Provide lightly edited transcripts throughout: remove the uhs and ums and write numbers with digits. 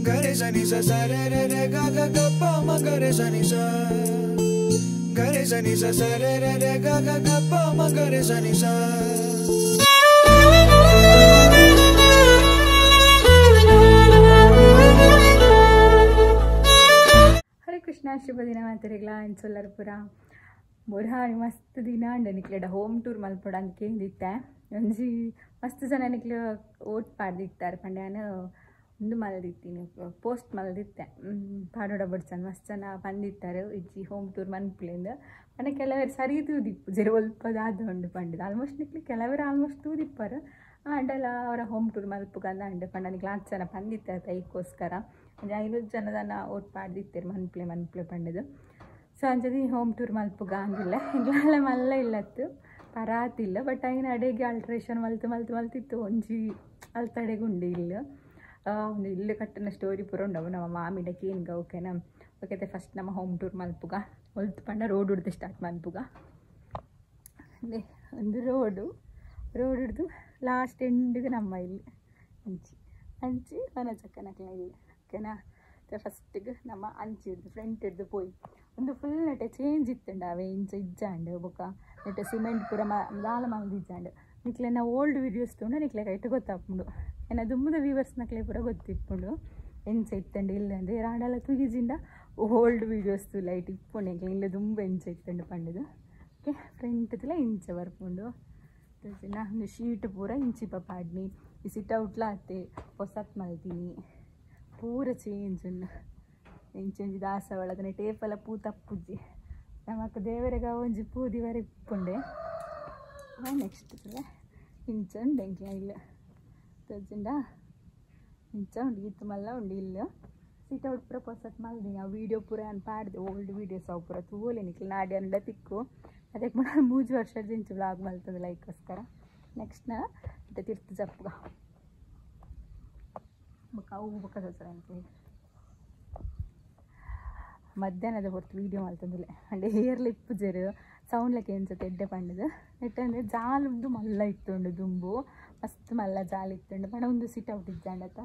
ಗರೆ ಸನಿ ಸ ಸ ರೆ ರೆ ರೆ ಗ ಗ ಗ ಪ ಮ ಗ ರೆ ಸನಿ ಸ ಗರೆ ಸನಿ ಸ ಸ ರೆ ರೆ ರೆ ಗ ಗ ಗ ಪ ಮ ಗ ರೆ ಸನಿ ಸ. ಹರೇ ಕೃಷ್ಣ, ಶುಭ ದಿನ ಮಾತರಿಗ್ಲಾ ಅನ್ಸೊಲ್ಲರ್ಪುರ ಮೊರಾನಿ ಮಸ್ತ್ ದಿನ ಅಂಡ ನಿಕ್ಲೆಡ ಹೋಮ್ ಟೂರ್ ಮಲ್ಪೊಡು ಅಂದ್ ಕೇಂದಿತ್ತೆ. ಒಂಜಿ ಮಸ್ತ್ ಜನ ನಿಕ್ಲು ಓಟ್ ಪಾಡ್ದಿತ್ತಾರೆ ಪಂಡ ಯಾನ್ ಉಂದು ಮಲ್ದಿತ್ತೀನಿ, ಪೋಸ್ಟ್ ಮಲ್ದಿತ್ತೆ ಪಾಡೋಡ ಬಡ್ಸನ್ ಮಸ್ತ್ ಜನ ಪಂದಿತ್ತಾರೆ ಇಜ್ಜಿ ಹೋಮ್ ಟೂರ್ ಮನ್ಪುಲೆಂದ್. ಪಂಡ ಕೆಲವರು ಸರಿ ತೂದಿಪ್ಪು ಜರ ಒಲ್ಪ ದಾದ ಉಂಡು ಪಂಡದು ಆಲ್ಮೋಸ್ಟ್ ನಿಕ್ಲು ಕೆಲವರು ಆಲ್ಮೋಸ್ಟ್ ತೂದಿಪ್ಪರು ಆಂಡಲ ಅವರ ಹೋಮ್ ಟೂರ್ ಮಲ್ಪುಗಂದ ಅಂಡ ಪಂಡ ನಿಕ್ಲು ಆತ್ ಜನ ಪಂದಿತ್ತಾರೆ ತೈಕೋಸ್ಕರ ಒಂಜಿ 500 ಜನದನ ಓಟ್ ಪಾಡ್ದಿತ್ತೆರ್ ಮನ್ಪುಲೆ ಮನ್ಪುಲೆ ಪಂಡದು. ಸೊ ಅಂಚದಿ ಹೋಮ್ ಟೂರ್ ಮಲ್ಪುಗ ಅಂದಿಲ್ಲ ಎಂಕ್ಲಾಲ ಮಲ್ಲ ಇಲ್ಲತ್ತು ಪರಾತಿಲ್ಲ ಬಟ್ ಐನ ಅಡೆಗೆ ಆಲ್ಟ್ರೇಷನ್ ಮಲ್ತು ಮಲ್ತು ಮಲ್ತಿತ್ತು ಒಂಜಿ ಅಲ್ತಡೆಗೆ ಉಂಡು ಇಲ್ಲ ಒಂದು ಇಲ್ಲು ಕಟ್ಟನ ಸ್ಟೋರಿ ಪೂರ ಉಂಡವು ನಮ್ಮ ಮಾಮಿಡ ಕೇನ್ಗ. ಓಕೆನಾ, ಓಕೆ ಫಸ್ಟ್ ನಮ್ಮ ಹೋಮ್ ಟೂರ್ ಮಲ್ಪುಗ ಒಲ್ತು ಪಂಡ ರೋಡ್ ಹಿಡ್ದು ಸ್ಟಾರ್ಟ್ ಮಲ್ಪುಗ. ಅದೇ ಒಂದು ರೋಡು ರೋಡ್ ಹಿಡ್ದು ಲಾಸ್ಟ್ ಎಂಡಿಗೆ ನಮ್ಮ ಇಲ್ಲಿ ಅಂಚಿ ಅಂಚಿ ವನಚಕ್ಕನಕ್ಲ ಇಲ್ಲಿ. ಓಕೆನಾ, ಫಸ್ಟಿಗೆ ನಮ್ಮ ಅಂಚಿ ಹಿಡ್ದು ಫ್ರಂಟ್ ಹಿಡ್ದು ಪೋಯಿ ಒಂದು ಫುಲ್ ನೆಟ್ಟೆ ಚೇಂಜ್ ಇತ್ತುಂಡು ಅವೇ ಇಂಚ ಇಜ್ಜಾಂಡು ಬೊಕ್ಕ ನೆಟ್ಟೆ ಸಿಮೆಂಟ್ ಪೂರ ದಾಲ ಮಲ್ದು ಇಜ್ಜಾಂಡು. ನಿಕ್ಲೆನ ಓಲ್ಡ್ ವೀಡಿಯೋಸ್ ತೂಂಡ ನಿಕ್ಲೆ ಕೈಟ್ ಗೊತ್ತಾಪುಂಡು, ಎನ್ನ ದುಂಬುದ ವೀವರ್ಸ್ ನಕ್ಲೆ ಪೂರ ಗೊತ್ತಿಪ್ಪುಂಡು ಎಂಚ ಇತ್ತಂಡು ಇಲ್ಲ ಅಂದ್ರೆ ರಾಡಲ ತುಗಿಜಿಂದ ಓಲ್ಡ್ ವೀಡಿಯೋಸ್ ಲೈಟ್ ಇಪ್ಪುಂಡು ಎಂಕ್ಲೆ ಇಲ್ಲ ದುಂಬು ಎಂಚ ಇತ್ತಂಡು ಪಂಡುದು. ಓಕೆ, ಫ್ರಂಟ್ದಲ ಇಂಚ ಬರ್ಪುಂಡು ಒಂದು ಶೀಟ್ ಪೂರ ಇಂಚಿಪ ಪಾಡ್ನಿ ಈ ಸಿಟ್ ಔಟ್ಲ ಅತ್ತೆ ಹೊಸತ್ ಮಲ್ತೀನಿ ಪೂರ ಚೇಂಜ್ ಉಂಡು ಇಂಚೊಂಜಿ ದಾಸವಾಳ ಅದನ್ನ ಟೇಪೆಲ್ಲ ಪೂ ತಪ್ಪುಜ್ಜಿ ನಮಕ್ ದೇವರೆಗ ಒಂಜಿ ಪೂ ದಿವರೆ ಇಪ್ಪುಂಡೆ. ನೆಕ್ಸ್ಟ್ ಇಂಚ ಉಂಡು ಎಂಕ್ಲ ಇಲ್ಲ ತೋಜಿಂಡ ಇಂಚ ಉಂಡು ಈತ್ ಮಲ್ಲ ಉಂಡು ಇಲ್ಲ ಸಿಟ್ ಔಟ್ ಪೂರ ಪೊಸತ್ ಮಲ್ದಿನಿ. ಆ ವೀಡಿಯೋ ಪೂರ ನಾನು ಪಾಡ್ದೆ ಓಲ್ಡ್ ವೀಡಿಯೋಸ್ ಅವು ಪೂರ ತೂಲೆ ನಿಕ್ಲೆ ನಾಡಿ ಅಂಡ ತಿಕ್ಕು ಅದಕ್ಕೆ ಪೂರ 3 ವರ್ಷದ ಇಂಚು ವ್ಲಾಗ್ ಮಲ್ತದೆ ಲೈಕ್ಗೋಸ್ಕರ. ನೆಕ್ಸ್ಟ್ ನಾ ಇತ್ತ ತಿರ್ತು ಜಪ್ಪುಗ ಬೊಕ್ಕ ಅವು ಬೊಕ್ಕ ಸೊಸರ ಅಂತ ಮಧ್ಯಾಹ್ನದ ಹೊರತು ವೀಡಿಯೋ ಮಲ್ತಂದಿಲ್ಲ ಅಂಡ್ ಏರ್ಲ ಇಪ್ಪುಜೆರು ಸೌಂಡ್ ಲೆಕ್ಕ ಎಂಚ ಎಡ್ಡೆ ಪಂಡದು. ನೆಟ್ಟಂದ್ರೆ ಜಾಲುಂದು ಮಲ್ಲ ಇತ್ತುಂಡು ದುಂಬು ಮಸ್ತ್ ಮಲ್ಲ ಜಾಲ್ ಇತ್ತುಂಡು ಪಂಡ ಒಂದು ಸಿಟ್ ಔಟ್ ಇಜ್ಜಾಂಡತ್ತ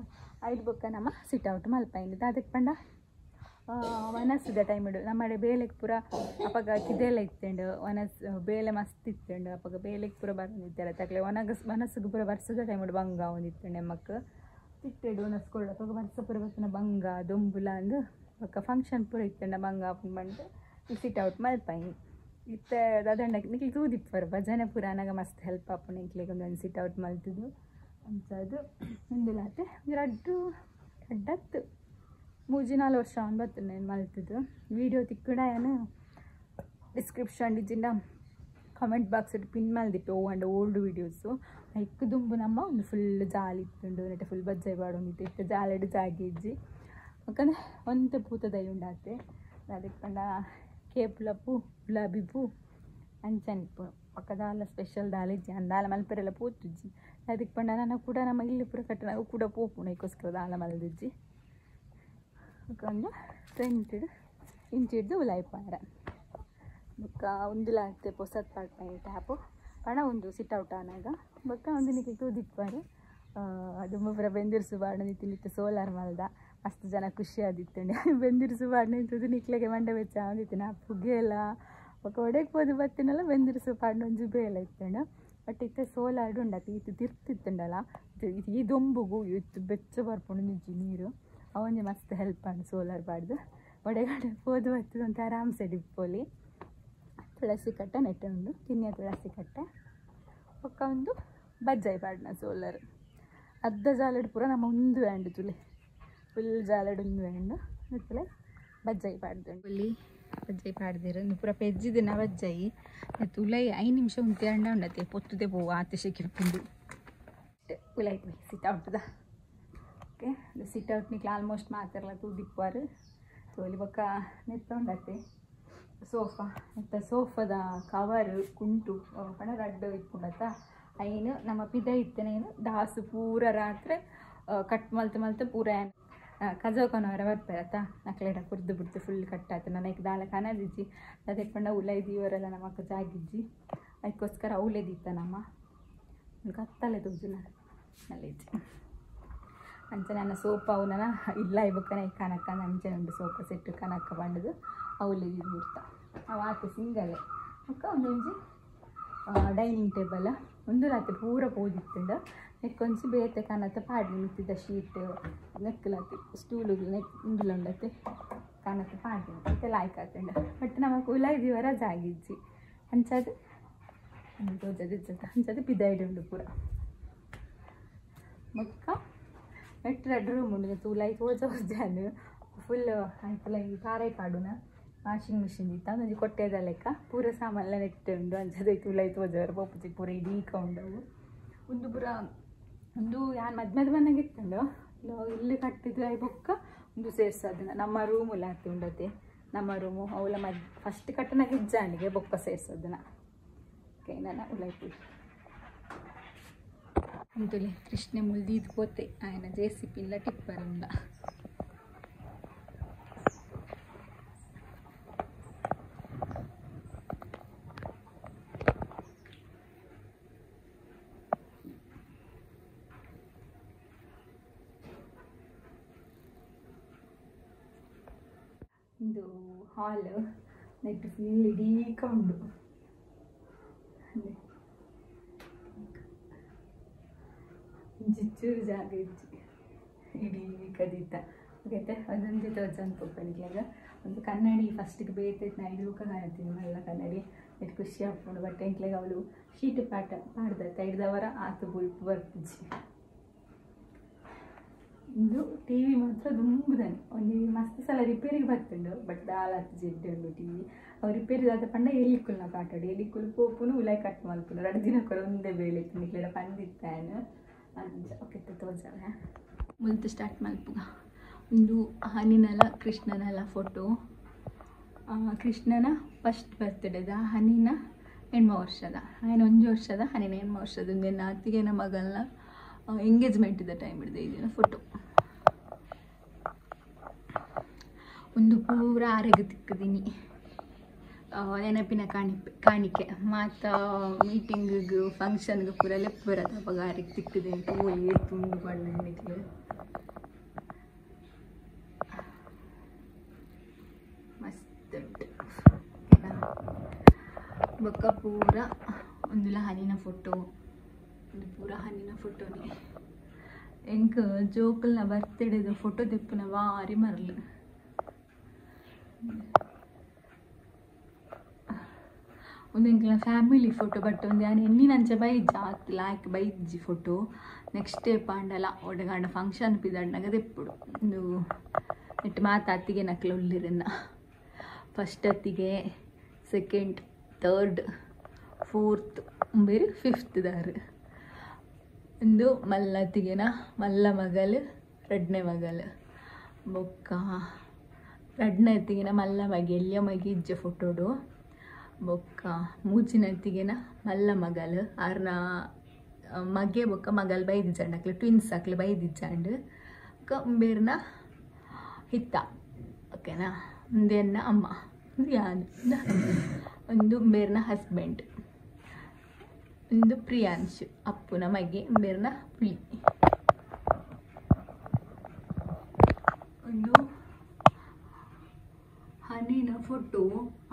ಐದು ಬೊಕ್ಕ ನಮ್ಮ ಸಿಟ್ ಔಟ್ ಮಲ್ಪೈಂದು. ಅದಕ್ಕೆ ಪಂಡ ವನಸ್ದ ಟೈಮ್ ಇಡು ನಮ್ಮಡೆ ಬೇಲೆಗೆ ಪೂರ ಅಪಗ ಕಿದೆಲ್ಲ ಇತ್ತುಂಡು ವನಸ್ ಬೇಲೆ ಮಸ್ತ್ ಇತ್ತುಂಡು ಅಪಗ ಬೇಲೆಗೆ ಪೂರ ಬರಂದಿತ್ತೆಲ್ಲ ತಕ್ಲೆ ಒನಗಸ್ ವನಸ್ಸಿಗೆ ಪೂರ ವರ್ಷದ ಟೈಮ್ ಇಡು ಬಂಗ ಒಂದಿತ್ತುಂಡು ಎಮ್ಮಕ್ಕ ತಿಟ್ಟೆಡು ಒನಸ್ಕೊಳ್ಳು ಅಪಗ ವರ್ಷ ಪೂರ ಬರ್ತನ ಬಂಗ ದೊಂಬುಲ ಅಂದು ಬೊಕ್ಕ ಫಂಕ್ಷನ್ ಪೂರ ಇತ್ತುಂಡ ಬಂಗ ಬಂದು ಈ ಸಿಟ್ ಔಟ್ ಮಲ್ಪೈನಿ. ಇತ್ತೆ ದಾದಂಡ ನಿಕ್ಲೆ ತೂದಿಪ್ಪರು ಭಜನೆ ಪೂರ ಅನಗ ಮಸ್ತ್ ಹೆಲ್ಪ್ ಆಪುಂಡು ಎಂಕ್ಲೆಗ್ ಒಂದೊಂದು ಸಿಟ್ ಔಟ್ ಮಲ್ತುದು ಅಂಚದು ಉಂದುಲಾತೆ ರಡ್ಡು ರಡ್ಡತ್ತು 3-4 ವರ್ಷ ಅವ್ನು ಬರ್ತದೆ ನಾನು ಮಲ್ತುದು. ವೀಡಿಯೋ ತಿಕ್ಕುಡ ಏನು ಡಿಸ್ಕ್ರಿಪ್ಷನ್ ಡಿಜಿಂದ ಕಮೆಂಟ್ ಬಾಕ್ಸ್ ಪಿನ್ ಮಲ್ದಿಪ್ಪೆ ಓ ಅಂಡ್ ಓಲ್ಡ್ ವೀಡಿಯೋಸು. ಐಕ್ ದುಂಬು ನಮ್ಮ ಒಂದು ಫುಲ್ ಜಾಲಿ ಇತ್ತುಂಡು ನೆಟ್ಟೆ ಫುಲ್ ಬಜ್ಜೈ ಬಾಡೊಂದಿತ್ತು ಇತ್ತು ಜಾಲೆಡು ಜಾಗಿ ಇಜ್ಜಿ ಯಾಕಂದ್ರೆ ಒಂತೆ ಪೂತ ದೈ ಉಂಡಾತೆ ಅದಕ್ಕೆ ಪಂಡ ಕೇಪುಲ ಪೂ ಗುಲಾಬಿ ಪೂ ಅಂಚನಿಪ್ಪು ಪಕ್ಕ ದಾಲ ಸ್ಪೆಷಲ್ ದಾಲ ಇಜ್ಜಿ ದಾಲ ಮಲ್ಪೆರೆಲ್ಲ ಪೋತುಜ್ಜಿ ಅದಕ್ಕೆ ಪಂಡ ನಾನು ಕೂಡ ನಮ್ಮ ಇಲ್ಲಿ ಪೂರ ಕಟ್ಟ ನಾವು ಕೂಡ ಪೋಪುಂಡು ಐಕ್ಕೋಸ್ಕರ ದಾಲ ಮಲ್ದಿಜ್ಜಿ. ಒಂದು ಫ್ರಂಟ್ ಇಂಚಿಡ್ದು ಉಲಾಯಿ ಪಾರ ಬೊಕ್ಕ ಉಂದುಲಾತೆ ಪೊಸತ್ ಪಾಡ್ಪಾಯಿ ಟ್ಯಾಪು ಪಣ ಒಂದು ಸಿಟ್ ಔಟ್ ಆನಾಗ ಬೊಕ್ಕ ಒಂದು ನಿಕ್ಕೆ ತೂದಿಪ್ಪಾರು ದುಂಬು ಪೂರ ಬೆಂದಿರ್ಸು ಬಾಡೊಂದಿತ್ತು ನಿತ್ತೆ ಸೋಲಾರ್ ಮಲ್ದ ಮಸ್ತ್ ಜನ ಖುಷಿ ಆದಿತ್ತುಂಡು ಬೆಂದಿರ್ಸು ಬಾಡ್ನ ನಿಕ್ಲೆಗೆ ಮಂಡೆ ಬೆಚ್ಚ ಆವೊಂದಿತ್ತು ನಾ ಪುಗೆಲ ಬೊಕ್ಕ ಒಡೆಗೆ ಪೋದು ಬತ್ತಿನಲ್ಲ ಬೆಂದಿರ್ಸು ಪಾಡ್ನ ಒಂಜಿ ಬೇಲೆ ಇತ್ತುಂಡು. ಬಟ್ ಇತ್ತೆ ಸೋಲಾರ್ಡ್ ಉಂಡತ್ತೆ ಇತ್ತು ತಿರ್ತಿತ್ತುಂಡಲ್ಲ ಈ ದೊಂಬುಗು ಇತ್ತು ಬೆಚ್ಚ ಬರ್ಪುಂಡು ನಿಜ್ಜಿ ನೀರು ಅವೊಂಜಿ ಮಸ್ತ್ ಹೆಲ್ಪ್ ಆಂಡ್ ಸೋಲಾರ್ ಪಾಡ್ದು ಒಡೆಗಡೆ ಪೋದು ಬತ್ತದಂತ ಆರಾಮ್ಸೆ ಇಪ್ಪೊಲಿ. ತುಳಸಿ ಕಟ್ಟೆ ನೆಟ್ಟೆ ಉಂಡು ಕಿನ್ಯ ತುಳಸಿ ಕಟ್ಟೆ ಬೊಕ್ಕ ಒಂದು ಬಜ್ಜಾಯಿ ಪಾಡ್ನ ಸೋಲಾರ್ ಅರ್ಧ ಜಾಲಡ್ ಪೂರ ನಮ್ಮ ಒಂದು ಆ್ಯಂಡ್ ತುಲೆ ಫುಲ್ ಜಾಲಡ್ ಒಂದು ಆ್ಯಂಡ್ ತುಲೆ ಬಜ್ಜಾಯಿ ಪಾಡ್ದುಂಡು ಇಲ್ಲಿ ಬಜ್ಜಾಯಿ ಪಾಡ್ದಿರು ಒಂದು ಪೂರ ಪೆಜ್ಜಿದಿನ ಬಜ್ಜಾಯಿ ತುಲೈ 5 ನಿಮಿಷ ಉಂತೆ ಅಂಡ ಉಂಡತೆ ಪೊತ್ತುದೆ ಪೋವು ಆತೆ ಶೆಕಿಪ್ಪುಂಡು ಉಲೈ ಪೋಯಿ ಸಿಟ್ ಔಟ್ದ. ಓಕೆ, ಸಿಟ್ ಔಟ್ ನಿಕ್ಲೆ ಆಲ್ಮೋಸ್ಟ್ ಮಾತೆರ್ಲ ತೂದಿಪ್ಪುವಾರು ತೋಲಿ ಬೊಕ್ಕ ನೆತ್ತ ಉಂಡತೆ ಸೋಫಾ ನೆತ್ತ ಸೋಫಾದ ಕವರ್ ಕುಂಟು ಪಂಡ ರಡ್ಡ್ ಇಪ್ಪುಂಡತ್ತ ಐನು ನಮ್ಮ ಪಿದ ಇತ್ತನೇನು ದಾಸು ಪೂರ ರಾತ್ರಿ ಕಟ್ ಮಲ್ತು ಮಲ್ತು ಪೂರ ಕಜೋಕನವರ ಬರ್ಪೇರತ್ತ ನಕ್ಲೆಡ ಕುರ್ದು ಬಿಡ್ತು ಫುಲ್ ಕಟ್ ಆಯ್ತು ನನಗೆ ದಾಲ ಕನದಿಜ್ಜಿ ಅದೇ ಪಂಡ ಉಲೈ ದೀವರೆಲ್ಲ ನಮ್ಮಕ್ಕ ಜಾಗಿಜ್ಜಿ ಅದಕ್ಕೋಸ್ಕರ ಅವಲೇದಿತ್ತ ನಮ್ಮ ಕತ್ತಲೆ ತೋಜುನ ನಲ್ಲೇಜಿ. ಅಂಚ ನನ್ನ ಸೋಪ ಅವು ನನ್ನ ಇಲ್ಲ ಇಬಕ್ಕನೆ ಕನಕ ಅಂಚನೆ ಉಂಡು ಸೋಪ ಸೆಟ್ಟು ಕನಕ ಪಂಡದು ಅವುಲು ಇದು ಬಿಡ್ತಾ ಅವು ಆತು ಸಿಂಗಲ್ ಬೊಕ್ಕ ಒಂದೊಂಜಿ ಡೈನಿಂಗ್ ಟೇಬಲ್ ಒಂದು ರಾತ್ರಿ ಪೂರ ಪೋದಿತ್ತುಂಡು ನೆಕ್ಕೊಂಚಿ ಬೇತೆ ಕನತ ಪಾಡ್ಲಿ ಮಿತ್ತಿದ ಶೀಟ್ ನೆಕ್ಕಲಾತಿ ಸ್ಟೂಲುಗಳು ನೆಕ್ ಉಂಡುಲಂಡತೆ ಕನತ ಪಾಡ್ಲಿ ಮತ್ತೆ ಲಾಯ್ಕ್ ಆತುಂಡು ಬಟ್ ನಮಕ್ ಉಲಾಯಿ ದಿವರ ಜಾಗಿಜ್ಜಿ ಅಂಚಾದ್ ತೋಜದು ಅಂಚಾದ್ ಪಿದಾಯ್ಡ್ ಉಂಡು ಪೂರ ಬೊಕ್ಕ ನೆಟ್ ರಡ್ಡ್ ರೂಮ್ ಉಂಡು ಉಲಾಯಿ ತೋಜಾನ್ ಫುಲ್ ಐತಲ ಈ ಪಾರೈ ಪಾಡುನ ವಾಷಿಂಗ್ ಮಿಷಿನ್ ಇತ್ತ ಒಂಜಿ ಕೊಟ್ಟೆದ ಲೆಕ್ಕ ಪೂರ ಸಾಮಾನ್ಲ ನೆಟ್ ಉಂಡು ಅಂಚದ ಉಲಾಯಿ ತೋಜಾರ ಪೋಪುಜಿ ಪೂರ ಇಡೀ ಉಂಡವು ಉಂದು ಪೂರ ಉಂದು ಯಾನ್ ಮದ್ಮೆದ ಬಂದಂಗೆ ಇತ್ತುಂಡು ಇಲ್ಲಿ ಕಟ್ಟಿದ್ದು ಆಯ್ ಬೊಕ್ಕ ಉಂದು ಸೇರ್ಸೋದನ್ನ ನಮ್ಮ ರೂಮುಲ ಆತು ಉಂಡತೆ ನಮ್ಮ ರೂಮು ಅವಳ ಮದ್ ಫಸ್ಟ್ ಕಟ್ಟನಾಗ ಇಜ್ಜಾಂಡಿಗೆ ಬೊಕ್ಕ ಸೇರ್ಸೋದನ್ನ ಓಕೆ ನಾನು ಉಲಾಯಿ ಪೂಜೆ ಅಂತಲೇ ಕೃಷ್ಣೆ ಮುಲ್ದೀದ್ ಪೋತೆ ಆಯನ ಜೆ ಸಿ ಪಿಲ್ಲ ಟಿಪ್ಪರ್ ಉಂಡ ಇದು ಹಾಲ್ ನೆಟ್ ಫುಲ್ ಇಡೀ ಉಂಡು ಜಿಚ್ಚೂರು ಜಾಗ ಇಜ್ಜಿ ಇಡೀ ಕದೀತ ಓಕೆ ಒಂದೊಂದು ತೋಜನ್ ಪೊಪ್ಪನಿಗೆ ಒಂದು ಕನ್ನಡಿ ಫಸ್ಟಿಗೆ ಬೇತೆ ಐದು ಬುಕ್ಕ ಕಾಣ್ತೀನಿ ಮಲ್ಲ ಕನ್ನಡಿ ಎಟ್ ಖುಷಿ ಆಪುಂಡು ಬಟ್ ಎಂಕ್ಲೆಗ್ ಅವಳು ಶೀಟ್ ಪಾಠ ಪಾಡ್ದತ್ತ ಹಿಡ್ದವರ ಆತು ಬುಲ್ಪು ಬರ್ಪುಜಿ ಇಂದು ಟಿ ವಿ ಮಾತ್ರ ದುಂಬುದನೆ ಒಂಜಿ ಮಸ್ತ್ ಸಲ ರಿಪೇರಿಗೆ ಬರ್ತುಂಡು ಬಟ್ ದಾಲ ಆತು ಜೆಡ್ಡೆ ಉಂಡು ಟಿ ವಿ ಅವು ರಿಪೇರಿ ದಾದ ಪಂಡ ಎಲಿಕುಲ್ ನಾವು ಕಾಟಾಡು ಎಲಿಕುಲ್ ಪೋಪುನು ಉಲಾಯ್ ಕಟ್ ಮಲ್ಪುನು ರಡ್ಡ್ ದಿನ ಕೊರ ಒಂದೇ ಬೇಳೆ ಇತ್ತು ನಿಕ್ಲೆಡ ಪಂದಿತ್ತಾನು ಅಂಚ ಓಕೆ ತೋಜಾವೆ ಮುಲ್ತು ಸ್ಟಾರ್ಟ್ ಮಲ್ಪುಗ ಒಂದು ಹನಿನಲ ಕೃಷ್ಣನಲ ಫೋಟೋ ಕೃಷ್ಣನ ಫಸ್ಟ್ ಬರ್ತ್ಡೇದ ಹನಿನ ಎಣ್ಮ ವರ್ಷದ ఆయన ಒಂಜಿ ವರ್ಷದ ಹನಿನ ಎಣ್ಮ ವರ್ಷದ ಒಂದು ಅತ್ತಿಗೆನ ಮಗಲ್ನ ಎಂಗೇಜ್ಮೆಂಟ್ ಇದ್ದ ಟೈಮ್ ಹಿಡ್ದು ಇದಿನ ಫೋಟೋ ಒಂದು ಪೂರ ಆರೋಗ್ಯ ತಿಕ್ಕದೀನಿ ನೆನಪಿನ ಕಾಣಿಕೆ ಮಾತ ಮೀಟಿಂಗಿಗೆ ಫಂಕ್ಷನ್ಗೆ ಪೂರ ಲೆಪ್ಪು ಬರತ್ತೆ ಅವಾಗ ಆರಿಗೆ ತಿಕ್ಕದೆ ಪೂಲಿ ತುಂಡು ಬಣ್ಣ ಮಸ್ತ್ ಉಂಟು ಬೊಕ್ಕ ಪೂರ ಒಂದುಲ ಹನಿನ ಫೋಟೋ ಒಂದು ಪೂರ ಹನಿನ ಫೋಟೋನೇ ಎಂಕ್ ಜೋಕುಲ್ನ ಬರ್ತಡೇದ ಫೋಟೋ ದೆಪ್ಪುನ ಬಾರಿ ಮರ್ಲು ಒಂದು ಎಂಕ್ಲ ಫ್ಯಾಮಿಲಿ ಫೋಟೋ ಬಟ್ ಒಂದು ಯಾನ್ ಎಣ್ಣಿನಂಚ ಬೈಜ್ ಆತ್ ಲಾಯ್ಕ್ ಬೈಜ್ಜಿ ಫೋಟೋ ನೆಕ್ಸ್ಟ್ ಡೇ ಪಾಂಡಲ ಒಡಗಾಂಡ ಫಂಕ್ಷನ್ ಪಿದಾಡ್ನಾಗ ದೆಪ್ಪುಡು ಒಂದು ನೆಟ್ ಮಾತ ಅತ್ತಿಗೆ ನಕ್ಲು ಉಲ್ಲಿರನ್ನ ಫಸ್ಟ್ ಅತ್ತಿಗೆ ಸೆಕೆಂಡ್ ಥರ್ಡ್ ಫೋರ್ತ್ ಬೇರೆ ಫಿಫ್ತ್ ದಾರು ಒಂದು ಮಲ್ಲ ಅತ್ತಿಗೆನ ಮಲ್ಲ ಮಗಲ್ ರಡ್ನೇ ಮಗಲ್ ಬೊಕ್ಕ ರಡ್ನೇ ಅತ್ತಿಗೆನ ಮಲ್ಲ ಮಗೆ ಎಲ್ಯ ಮಗೆ ಇಜ್ಜ ಫೋಟೋಡು ಬೊಕ್ಕ ಮೂಜಿನ ಅತ್ತಿಗೆನ ಮಲ್ಲ ಮಗಲ್ ಆರ್ನ ಮಗೆ ಬೊಕ್ಕ ಮಗಲ್ ಬೈದಿಜ್ಜಾಂಡ್ ಅಕ್ಲೆ ಟ್ವಿನ್ಸ್ ಅಕ್ಲೆ ಬೈದಿಜ್ಜಾಂಡ್ ಬೊಕ್ಕ ಬೇರ್ನ ಹಿತ್ತ ಓಕೆನಾ ಒಂದೆನ್ನ ಅಮ್ಮ ಒಂದು ಯಾನು ಒಂದು ಬೇರ್ನ ಹಸ್ಬೆಂಡ್ ಒಂದು ಪ್ರಿಯಾಂಶು ಅಪ್ಪುನ ಮಗೆ ಬೇರ್ನ ಪುಳಿ ಒಂದು ಹನಿನ ಫೋಟೋ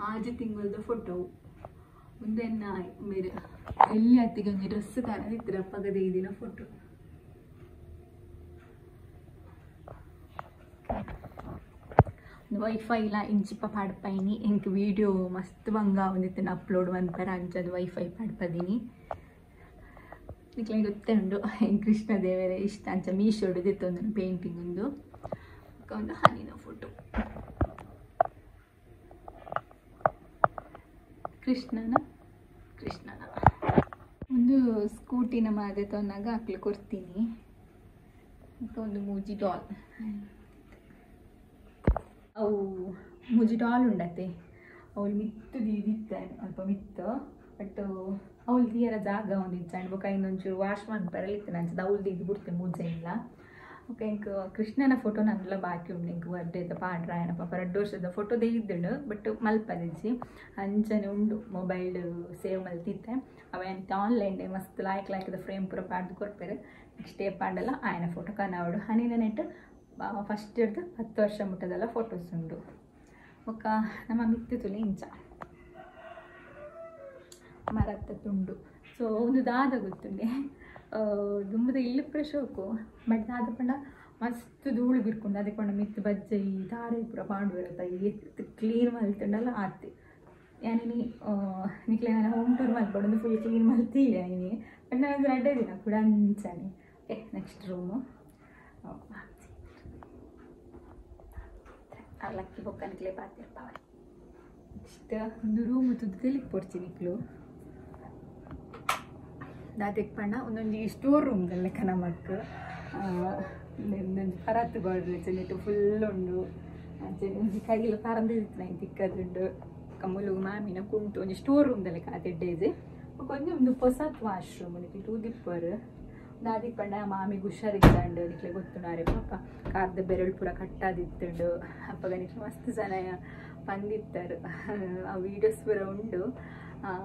ಆಜಿ ತಿಂಗಳದ ಫೋಟೋ ಒಂದೆನ್ನ ಬೇರೆ ಎಲ್ಲಿ ಅತ್ತಿಗೆ ಒಂಜಿ ಡ್ರೆಸ್ ಕಾಣದಿತ್ತಿರ ಅಪ್ಪಗದ ಇದಿನ ಫೋಟೋ ವೈಫೈ ಇಲ್ಲ ಇಂಚಿಪ ಪಾಡ್ಪೈನಿ ಎಂಕ್ ವೀಡಿಯೋ ಮಸ್ತ್ ಬಂಗ ಒಂದಿತ್ತಿನ ಅಪ್ಲೋಡ್ ಮನ್ಪರ ಅಂಚದ ವೈಫೈ ಪಾಡ್ಪದೀನಿ ನಿಕ್ಲೆ ಗೊತ್ತೇ ಉಂಡು ಕೃಷ್ಣ ದೇವರೇ ಇಷ್ಟ ಅಂಚ ಮೀಶೋಡು ಒಂದು ಪೇಂಟಿಂಗ್ ಒಂದು ಒಂದು ಹನಿನ ಫೋಟೋ ಕೃಷ್ಣನ ಕೃಷ್ಣನ ಒಂದು ಸ್ಕೂಟಿನ ಮಾದೆ ತೊನ್ನಾಗ ಅಕ್ಲೆ ಕೊಡ್ತೀನಿ ಒಂದು ಮೂಜಿ ಡಾಲ್ ಅವು ಮೂಜಿ ಡಾಲ್ ಉಂಡತೆ ಅವಳು ಮಿತ್ತು ದೀದಿತ್ತಾನೆ ಅಲ್ಪ ಮಿತ್ತು ಬಟ್ ಅವಳು ತೀಯರ ಜಾಗ ಒಂದು ಇಚ್ಚಾಂಡ್ ಬೊಕ್ಕ ಇನ್ನೊಂಚೂರು ವಾಶ್ ಮನ್ಪರಲಿತ್ತು ನಂಚದ ಅವಳು ದೀದ್ ಬಿಡ್ತೆ ಮೂಜೆ ಇಲ್ಲ ಓಕೆ ಎಂಕ್ ಕೃಷ್ಣನ ಫೋಟೋ ನನ್ಲ ಬಾಕಿ ಉಂಡು ಎಂಕ್ ಬರ್ಡೇದ ಪಾಡ್ರ ಆಯನ ಪಾಪ ರಡ್ಡ್ ವರ್ಷದ ಫೋಟೋ ದೆಯ್ದುಂಡು ಬಟ್ ಮಲ್ಪದಿಜ್ಜಿ ಅಂಚನೆ ಉಂಡು ಮೊಬೈಲ್ ಸೇವ್ ಮಲ್ತಿತ್ತೆ ಅವ ಎಂತ ಆನ್ಲೈನ್ ಮಸ್ತ್ ಲಾಯ್ಕ್ ಲಾಯ್ಕದ ಫ್ರೇಮ್ ಪೂರ ಪಾಡ್ದು ಕೊರ್ಪೆರು ನೆಕ್ಸ್ಟ್ ಡೇ ಪಾಡಲ್ಲ ಆಯನ ಫೋಟೋ ಕನಾವಡು ಹನಿನ ನೆಟ್ ಫಸ್ಟ್ ಹಿಡ್ದು 10 ವರ್ಷ ಮುಟ್ಟದೆಲ್ಲ ಫೋಟೋಸ್ ಉಂಡು ಬೊಕ್ಕ ನಮ್ಮ ಮಿತ್ತು ತುಲೆ ಇಂಚ ಮರತ್ತ ತುಂಡು ಸೊ ಒಂದು ದಾದ ಗೊತ್ತುಂಡೆ ದುಂಬದ ಇಲ್ಲಿ ಶೋಕು ಬಟ್ ದಾದ ಪಂಡ ಮಸ್ತ್ ಧೂಳು ಬಿರ್ಕೊಂಡು ಅದಕ್ಕೆ ಪಂಡ ಮಿತ್ತು ಬಜ್ಜೈ ದಾರೆ ಪೂರ ಪಾಂಡು ಬರುತ್ತೆ ಎತ್ತು ಕ್ಲೀನ್ ಮಲ್ತುಂಡಲ್ಲ ಆತಿ ಯಾನಿನಿ ನಿಕ್ಲೆ ನಾನು ಹೋಮ್ ಟೂರ್ ಮಲ್ಪಡೊಂದು ಫುಲ್ ಕ್ಲೀನ್ ಮಲ್ತಿಲ್ಲ ಇನಿ ಬಟ್ ನಾನು ರಡ್ಡೆ ದಿನ ಕೂಡ ಅಂಚಾನೆ. ಓಕೆ ನೆಕ್ಸ್ಟ್ ರೂಮು ಅವಲಕ್ಕಿ ಬೊಕ್ಕ ನಿಕ್ಲೆ ಪಾತಿರ್ಪಾವ. ನೆಕ್ಸ್ಟ್ ಒಂದು ರೂಮ್ ತುದ್ದು ತೆಲಿಕ್ ಪೊಡ್ಚಿ ನಿಕ್ಲು ದಾದೆಕ್ ಪಂಡ ಒಂದೊಂಜಿ ಸ್ಟೋರ್ ರೂಮ್ ಲೆಕ್ಕ ನಮಕ್ ಒಂದೊಂಜಿ ಪರತ್ತು ಗೋಡ್ರೆಜ್ ನೆಟ್ ಫುಲ್ ಉಂಡು ಅಂಚನೆ ಒಂಜಿ ಕೈಲ ಪರಂದು ಇತ್ತು ತಿಕ್ಕದುಂಡು ಕಮ್ಮುಲು ಮಾಮಿನ ಕುಂಟು ಒಂಜಿ ಸ್ಟೋರ್ ರೂಮ್ ಲೆಕ್ಕ ಆತೆಡ್ಡೇಜೆ ಒಂಜಿ ಒಂದು ಪೊಸತ್ ವಾಶ್ರೂಮ್ ನಿಕ್ಲೆ ತೂದಿಪ್ಪರ್ ದಾದಿಕ್ ಪಂಡ ಮಾಮಿಗೆ ಹುಷಾರಿದ್ದಾಂಡು ನಿಕ್ಲೆ ಗೊತ್ತುಂಡು ಪಾಪ ಕಾರ್ದ ಬೆರಳು ಪೂರ ಕಟ್ಟಾದಿತ್ತುಂಡು ಅಪ್ಪಗ ನಿಕ್ಲೆ ಮಸ್ತ್ ಜನ ಪಂದಿತ್ತಾರೆ ಆ ವೀಡಿಯೋಸ್ ಪೂರ ಉಂಡು.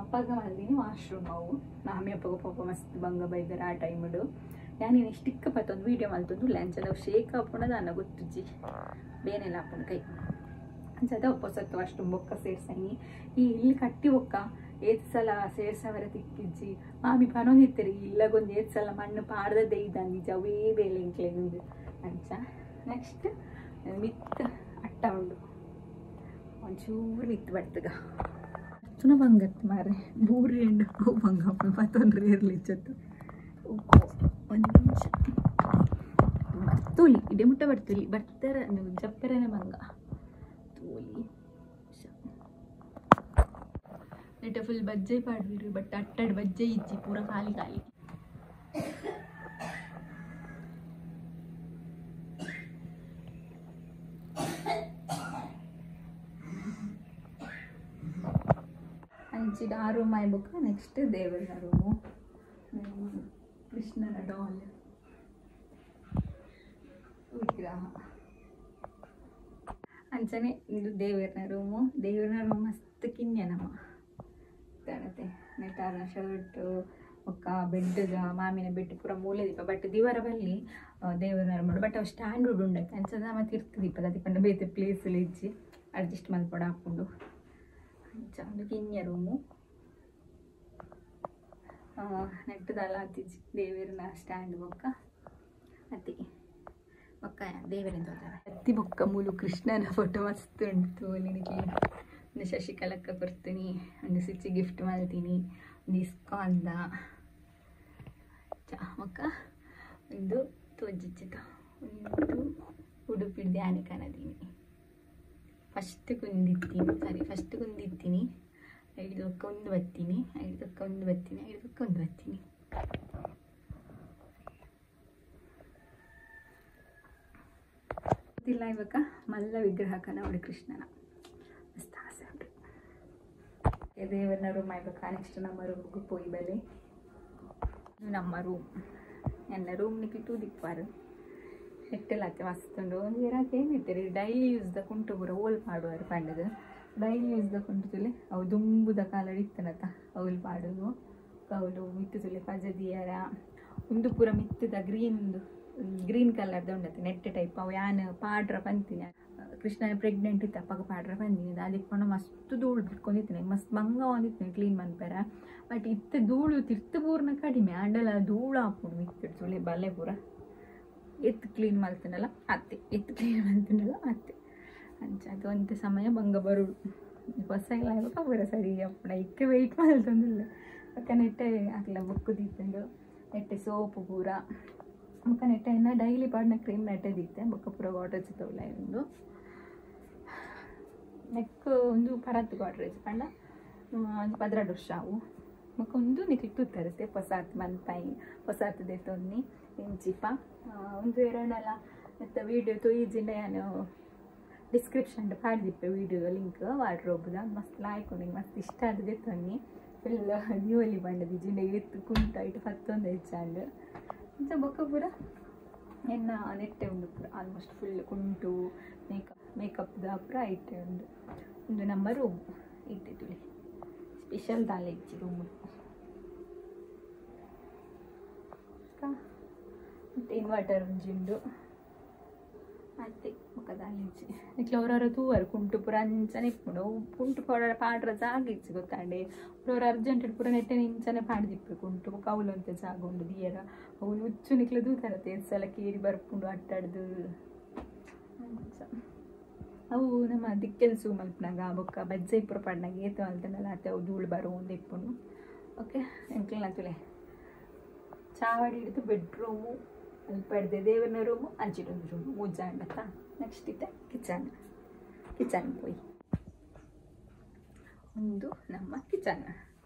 ಅಪ್ಪಗ ಮಲ್ದಿನಿ ವಾಶ್ರೂಮ್ ಅವು ಮಾಮಿ ಅಪ್ಪಗ ಪಾಪ ಮಸ್ತ್ ಬಂಗ ಬೈದಾರ ಆ ಟೈಮುಡು. ಯಾನಿನ ಸ್ಟಿಕ್ ಪತ್ತೊಂದು ವೀಡಿಯೋ ಮಲ್ತೊಂದು ಅಂಚದ ಶೇಕ್ ಆಪುಂಡದ ಅನ್ನ ಗೊತ್ತುಜ್ಜಿ ಬೇನೆಲ್ಲ ಆಪುಂಡು ಕೈ ಅಂಚದ ಪೊಸತ್ತು ವಾಶ್ರೂಮ್ ಬೊಕ್ಕ ಸೇರ್ಸಂಗಿ ಈ ಇಲ್ಲಿ ಕಟ್ಟಿ ಬೊಕ್ಕ ಏತ್ ಸಲ ಸೇರ್ಸವರ ತಿಕ್ಕಿಜ್ಜಿ ಮಾಮಿ ಪನೊಂದಿತ್ತರಿ ಇಲ್ಲಗೊಂದು ಏತ್ ಸಲ ಮಣ್ಣು ಪಾಡ್ದ ದೆಯ್ದಂದಿಜ್ಜಿ ಅವೇ ಬೇಲೆ ಇಂಕ್ಲೆಗುಂದು ಅಂಚ. ನೆಕ್ಸ್ಟ್ ಮಿತ್ ಅಟ್ಟ ಉಂಡು ಒಂಚೂರು ಮಿತ್ತು ಬರ್ತಗ ತುನ ಬಂಗತ್ತು ಮಾರೆ ಬೂರಿ ಎಂಡು ಬಂಗ ಪತ್ತೊಂದು ಇರ್ಲಿಚ್ಚತ್ತು ಒಂದು ನಿಮಿಷ ಬರ್ತೋಲಿ ಇಡೆ ಮುಟ್ಟ ಬರ್ತೋಲಿ ಬರ್ತಾರ ಜಪ್ಪರನೆ ಬಂಗ ತೋಲಿ ನೆಟ್ಟ ಫುಲ್ ಬಜ್ಜೈ ಪಾಡ್ವಿರು ಬಟ್ ಅಟ್ಟಡ್ ಬಜ್ಜೈ ಇಜ್ಜಿ ಪೂರ ಖಾಲಿ ಖಾಲಿ. ಅಂಚಿದ ಆ ರೂಮ್ ಆಯ್ಬೊಕ್ಕ ನೆಕ್ಸ್ಟ್ ದೇವರ ರೂಮು ಕೃಷ್ಣನ ಡಾಲ್ ವಿಗ್ರಹ ಅಂಚನೆ ಇದು ದೇವರನ ರೂಮು. ದೇವರನ ರೂಮ್ ಮಸ್ತ್ ಕಿನ್ಯ ನಮ್ಮ ತಣತೆ ನೆಟ್ಟಾರನ ಶರ್ಟು ಬೊಕ್ಕ ಬೆಡ್ದ ಮಾಮಿನ ಬೆಡ್ ಪೂರ ಮೂಲೆ ದೀಪ ಬಟ್ ದಿವರ ಬಲ್ಲಿ ದೇವರನ ರೂಮ್ ಬಟ್ ಅವು ಸ್ಟ್ಯಾಂಡ್ ಉಂಡೈತೆ ಅಂಚದ ಮತ್ತೆ ಇರ್ತು ದೀಪದ ಅದಕ್ಕೆ ಬೇತೆ ಪ್ಲೇಸ್ ಇಜ್ಜಿ ಅಡ್ಜಸ್ಟ್ ಮಲ್ಪಡ ಹಾಕೊಂಡು ಅಂಚ ಒಂದು ಕಿನ್ಯ ರೂಮು ನೆಟ್ಟದಲ್ಲ ಆತಿಜ್ಜಿ ದೇವರನ ಸ್ಟ್ಯಾಂಡ್ ಬೊಕ್ಕ ಅತಿ ಬೊಕ್ಕ ದೇವರಿಂದ ಹೋತಾರೆ ಅತ್ತಿ ಬೊಕ್ಕ ಮೂಲು ಕೃಷ್ಣನ ಫೋಟೋ ಮಸ್ತ್ ಉಂಟು ನಿನಗೆ ಒಂದು ಶಶಿಕಲಕ್ಕ ಕೊಡ್ತೀನಿ ಒಂದು ಸ್ವಿಚ್ ಗಿಫ್ಟ್ ಮಾಡ್ತೀನಿ ಒಂದು ಇಸ್ಕಾನ್ದ ಬೊಕ್ಕ ಒಂದು ತೋಜಿಚ್ಚಿತ ಒಂದು ಉಡುಪಿ ಧ್ಯಾನ ಕಾಣದೀನಿ ಫಸ್ಟ್ ಕುಂದಿತ್ತೀನಿ ಸಾರಿ ಫಸ್ಟ್ ಕುಂದಿತ್ತೀನಿ ಐದಕ್ಕೆ ಒಂದು ಬತ್ತೀನಿ ಐದಕ್ಕೆ ಒಂದು ಬತ್ತೀನಿ ಐದಕ್ಕೆ ಒಂದು ಬತ್ತೀನಿ. ಗೊತ್ತಿಲ್ಲ ಇವಾಗ ಮಲ್ಲ ವಿಗ್ರಹ ಕನವಡು ಕೃಷ್ಣನ ಮಸ್ತ್ ಆಸೆ ಉಂಟು. ದೇವರನ್ನ ರೂಮ್ ಆಯ್ಬೇಕಾ ನೆಕ್ಸ್ಟ್ ನಮ್ಮ ರೂಮ್ಗೆ ಪೋಯಿ ಬಲೆ. ಇದು ನಮ್ಮ ರೂಮ್ ನನ್ನ ರೂಮ್ ನಿಕ್ಲಿ ತೂದಿಪ್ಪಾರು ಎಟ್ಟೆಲ್ಲ ಮಸ್ತ್ ಉಂಡು ಒಂದು ಇರಾಕೆ ಏನಿತ್ತಾರೆ ಡೈಲಿ ಯೂಸ್ದ ಕುಂಟು ಪೂರ ಓಲ್ ಪಾಡುವರು ಪಂಡದು ಡೈಲಿ ಯೂಸ್ದ ಕುಂಟು ತುಲೆ ಅವು ದುಂಬುದ ಕಾಲಡ್ ಇತ್ತನತ ಅವ್ಲು ಪಾಡುದು ಅವಳು ಮಿತ್ತು ತುಲೆ ಪಜದಿಯರ ಒಂದು ಪೂರ ಮಿತ್ತದ ಗ್ರೀನ್ ಗ್ರೀನ್ ಕಲರ್ದ ಉಂಡತ್ತೆ ನೆಟ್ ಟೈಪ್ ಅವು ಯಾನ್ ಪಾಡ್ರ ಪಂತಿನ ಕೃಷ್ಣನ ಪ್ರೆಗ್ನೆಂಟ್ ಇತ್ತು ಅಪ್ಪಗ ಪಾಡ್ರ ಬಂದಿನಿ ಅದಕ್ಕೆ ಪಂಡ ಮಸ್ತ್ ಧೂಳು ಬಿಟ್ಕೊಂಡಿದ್ದೀನಿ ಮಸ್ತ್ ಬಂಗ ಒಂದಿತ್ತು ಕ್ಲೀನ್ ಮನ್ಪೆರ ಬಟ್ ಇತ್ತ ಧೂಳು ತಿರ್ತು ಪೂರ್ಣ ಕಡಿಮೆ ಆಂಡಲ ಧೂಳು ಹಾಪುಡು ಮಿತ್ತು ತುಲೆ ಬಲೆ ಪೂರ ಎತ್ತು ಕ್ಲೀನ್ ಮಲ್ತನಲ್ಲ ಅತ್ತೆ ಎತ್ತು ಕ್ಲೀನ್ ಮಲ್ತನಲ್ಲ ಅತ್ತೆ ಅಂಚ ಅದು ಒಂತೆ ಸಮಯ ಬಂಗ ಬರುಡು ಹೊಸ ಇಲ್ಲ ಬರ ಸರಿ ಅಪ್ಪಣ ಇಕ್ಕೆ ವೆಯ್ಟ್ ಮಲ್ತೊಂದಿಲ್ಲ ಬೊಕ್ಕ ನೆಟ್ಟೆ ಅಕ್ಲ ಬುಕ್ಕು ದೀತುಂಡು ನೆಟ್ಟೆ ಸೋಪು ಪೂರ ಬೊಕ್ಕ ನೆಟ್ಟೆ ಇನ್ನ ಡೈಲಿ ಪಾಡ್ನ ಕ್ರೀಮ್ ನೆಟ್ಟೆ ದೀತೆ ಬೊಕ್ಕ ಪೂರ ಗೋಡ್ರೇಜ್ ತೋಲ ಉಂಡು ನೆಕ್ ಒಂದು ಪರತ್ತು ಗೋಡ್ರೇಜ್ ಪಂಡ ಒಂದು 12 ವರ್ಷ ಅವು ಬೊಕ್ಕ ಒಂದು ನಿಕ್ಲಿ ತೂತರುತ್ತೆ ಹೊಸಾತ್ ಮನ್ಪಾಯಿ ಹೊಸಾತ್ ದೆತ್ತೊನ್ನಿ ಇಂಚಿಪ ಒಂದು ಎರಡಲ್ಲ ಮತ್ತು ವೀಡಿಯೋ ತೊಯ್ಜಿಂಡ ನಾನು ಡಿಸ್ಕ್ರಿಪ್ಷನ್ ಪಾಡ್ದಿಪ್ಪೆ ವೀಡಿಯೋ ಲಿಂಕ್ ವಾರ್ಡ್ರೋಬ್ದ ಮಸ್ತ್ ಲಾಯ್ಕ್ ಉಂಡು ಮಸ್ತ್ ಇಷ್ಟ ಆದದೆ ತೊನ್ನಿ ಫುಲ್ ನ್ಯೂಲಿ ಬಂಡದ ಜಿಂಡ ಎತ್ತು ಕುಂಟ ಇಟ್ಟು ಪತ್ತೊಂದು ಹೆಚ್ಚಾಂಡ್ ಇಂಚ ಬೊಕ್ಕ ಪೂರ ಎನ್ನ ನೆಟ್ಟೆ ಉಂಡು ಪೂರ ಆಲ್ಮೋಸ್ಟ್ ಫುಲ್ ಕುಂಟು ಮೇಕಪ್ದ ಪೂರ ಐಟೆ ಉಂಡು. ಉಂದು ನಮ್ಮ ರೂಮ್ ಇತ್ತೆ ತುಳಿ ಸ್ಪೆಷಲ್ ದಾಲ ಇಜ್ಜಿ ರೂಮ್. ಮತ್ತು ಇನ್ವರ್ಟರ್ ಒಂಜಿ ಉಂಡು ಅತ್ತೆ ಬೊಕ್ಕ ದಾಲ ಇಜ್ಜಿ. ನಿಕ್ಲೆ ಅವರವರ ತೂವರು ಕುಂಟು ಪೂರ ಅಂಚನೆ ಇಪ್ಪುಂಡು. ಕುಂಟು ಪೌಡರ್ ಪಾಡ್ರ ಜಾಗ ಇಜ್ಜಿ ಗೊತ್ತಾಂಡೆ. ಪೂರ ಅರ್ಜೆಂಟ್ ಪೂರ ನೆಟ್ಟೆ ಇಂಚನೆ ಪಾಡ್ದಿಪ್ಪು ಕುಂಟು ಬೊಕ್ಕ ಅವ್ಲೊಂತೆ ಜಾಗ ಉಂಡು ದಿಯರ ಅವ್ಲು ಹುಚ್ಚು ನಿಕ್ಲೆ ತೂತಾರತ್ತೆ ಸಲ ಕೇರಿ ಬರ್ಪುಂಡು ಅಟ್ಟಾಡ್ದು ಅಂಚ. ಅವು ನಮ್ಮ ದಿಕ್ಕೆಲ್ಸು ಮಲ್ಪನಾಗ ಬೊಕ್ಕ ಬಜ್ಜೈ ಪೂರ ಪಾಡ್ನಾಗ ಏತು ಮಲ್ತಂಡಲ ಅತ್ತೆ ಅವು ಧೂಳು ಬರೋ ಒಂದು ಇಪ್ಪುಂಡು. ಓಕೆ ಎಂಕ್ಲೆನ ತುಲೆ ಚಾವಡಿ ಹಿಡಿದು ಬೆಡ್ರೂಮು ಅಲ್ಪ ದೇವರನ ರೂಮು ಅಂಚಿಡೊಂದು ರೂಮು ಮೂಜಾಂಡತ್ತ. ನೆಕ್ಸ್ಟ್ ಇತ್ತೆ ಕಿಚನ್ ಕಿಚನ್ ಪೋಯಿ. ಒಂದು ನಮ್ಮ ಕಿಚನ್